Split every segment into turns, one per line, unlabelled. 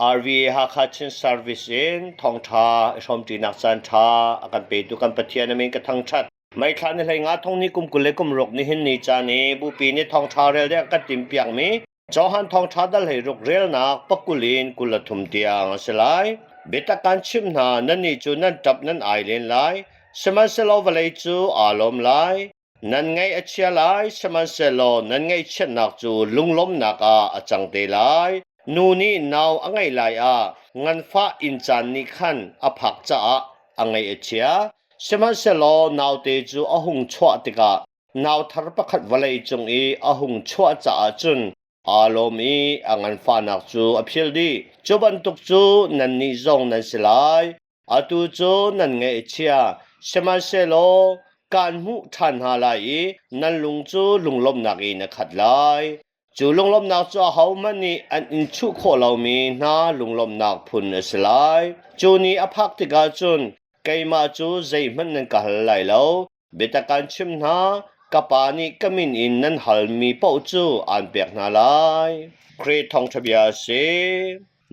RVA Hakha Chin Service in thawngṭha i hrawmṭinak caanṭha a kan petu kan Pathian a min ka thangṭhat. May thla ni 15 thong ni kum 26 nihin ni caan i bupi nih thawngṭha rel ding a kan timhpiakmi Johan thawngṭha dal 16 relnak pakul in 23 tiang a si lai. Biatak kan chimh hna, nannih cu nan ṭap nan ai len lai, sihmanhsehlaw vawlei cu aa lawm lai. Nan ngaih a chia lai, sihmanhsehlaw nan ngaihchiatnak cu lunglawmhnak ah a cang te lai. Nu nih nau a ngeih lai ah nganfah inn caan nih khan a phak caah a ngaih a chia. Sihmanhsehlaw naute cu a hung chuah tikah nau thar pakhat vawlei cung i a hung chuah caah cun aa lawm i a nganfahnak cu a phil dih. Cu bantuk cu nannih zong nan si lai. Atu cu nan ngaih a chia, sihmanhsehlaw kaan hmuh ṭhan hna lai i nan lung cu lunglawmhnak in a khat lai. Cu lunglawmhnak cu ahohmanh nih an in chuh khawh lomi hna lunglawmhnak phun a si lai. Cu ni a phak tikah cun keimah cu zeihmanh nan ka hal lai lo. Biatak kaan chimh hna, ka Pa nih ka min in nan halmi paoh cu aan pek hna lai. Khrih thawngṭha bia a si.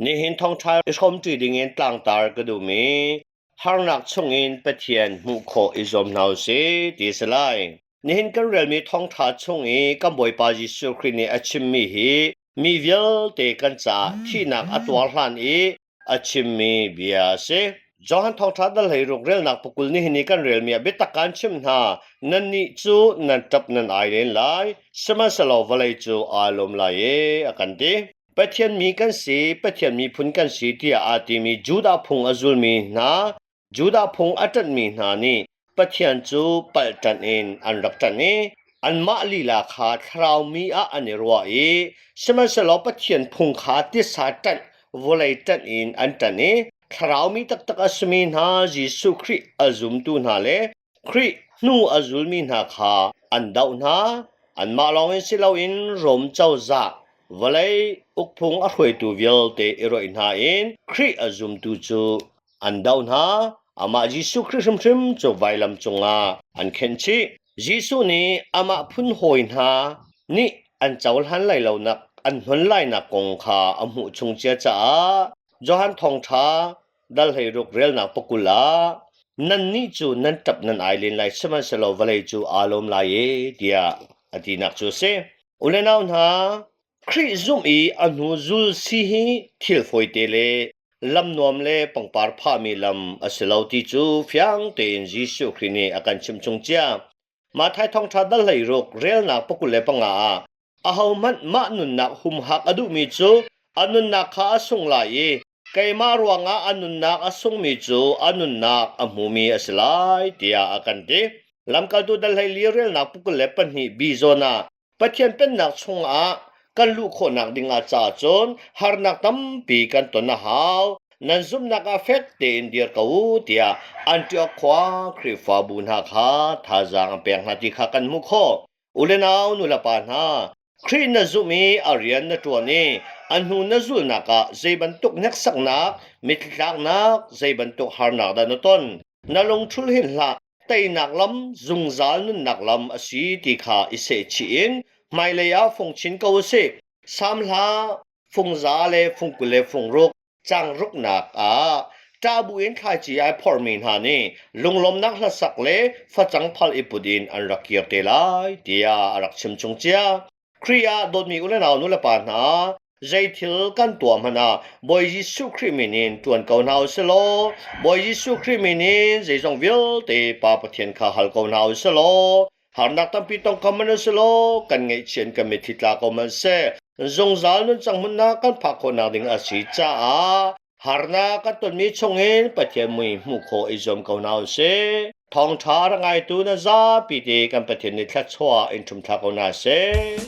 Nihin thawngṭha i hrawmṭi dingin tlangtar ka duhmi harnak chungin Pathian hmuh khawh i zuam hna u sih ti a si lai. Nihin kan relmi thawngṭha chung i kan Bawipa Jesuh Khrih nih a chimmi hi mi vialte kan caah thihnak a tuar hlan i a chimmi bia a si. Johan Thawngṭha dal 16 relnak pakul nihin i kan relmi ah biatak kaan chimh hna, nannih cu nan ṭap nan ai len lai, sihmanhsehlaw vawlei cu aa lawm lai e, a kan ti. Pathian mi kan si, Pathian miphun kan si tiah aa timi Judah phung a zulmi hna Judah phung a ṭanhmi hna nih Pathian cu palh ṭanh in an rak ṭanh i anmah lila kha thlarau mi ah an i ruah i sihmanhsehlaw Pathian phung kha titsa ṭanh vawlei ṭanh in an ṭanh i thlarau mi taktak a simi hna Jesuh Khrih a zumtu hna le Khrih hnu a zulmi hna kha an doh hna. Anmah lawngin si loin Rom cozah vawlei ukphung a hruaitu vialte i roih hna in Khrih a zumtu cu an doh hna. Amah Jesuh Khrih hrimhrim cu vailam cungah an khenh chih. Jesuh nih amah phun hawi hna nih an cohlan lai lonak an hnon lainak kong kha a hmuh chung cia caah Johan Thawngṭha dal 16 relnak pakul ah nannih cu nan ṭap nan ai len lai sihmanhsehlaw vawlei cu aa lawm lai e tiah a tinak cu a si. U le nau hna, Khrih zumh i a hnu zul si hi thil fawite le lam nuam le pangpar phahmi lam a si lo ti cu fiang tein Jesuh Khrih nih a kan chimh chung cia. Matthai thawngṭha dal 16 relnak 25 ah ahohmanh mah nunnak humhak a duhmi cu a nunnak kha a sung lai i keimah ruangah a nunnak a sungmi cu a nunnak a hmumi a si lai tiah a kan ti. Lamkaltu dal 14 relnak 22 bi zawn ah Pathian Pennak chungah kan luh khawhnak dingah caah cun harnak tampi kan ton a hau. Nan zumhnak ah fek tein dir ko u tiah Antioch khua Khrihfabu hna kha thazaang an pek hna ti kha kan hmuh khawh. U le nau nulepa hna, Khrih na zumh i a rian na ṭuan i a hnu na zulhnak ah zei bantuk hneksaknak, mitthli-tlaknak, zei bantuk harnak dah na ton? Na lungṭhul hin hlah, teinak lam zungzal nunnak lam a si ti kha i sehchih in hmailei ah fung chin ko u sih. Sam hla fung za le fung 20 le fung ruk cang ruknak ah ṭah buin thlaici ai phormi hna nih lunglawmnak hlasak le facang phal i put in an rak kir te lai tiah a rak chim chung cia. Khrih ah dawtmi u le nau nu le pa hna, zei thil kan tuah hmanh ah Bawi Jesuh Khrih min in ṭuan ko hna u sih law Bawi Jesuh Khrih min in zeizong vialte Pa Pathian kha hal ko hna u sih law harnak tampi tong ko hmanh u sih law kan ngaihchian kan mitthli tla ko hmanh seh zungzal nuncang hmunnak kan phak khawhnak ding a si caah Harnak kan tonmi chungin Pathian mui hmuh khawh i zuam ko hna usih. Thawngṭha rak ngaitu na zapi te kan Pathian nih thluachuah in ṭhumthla ko hna seh.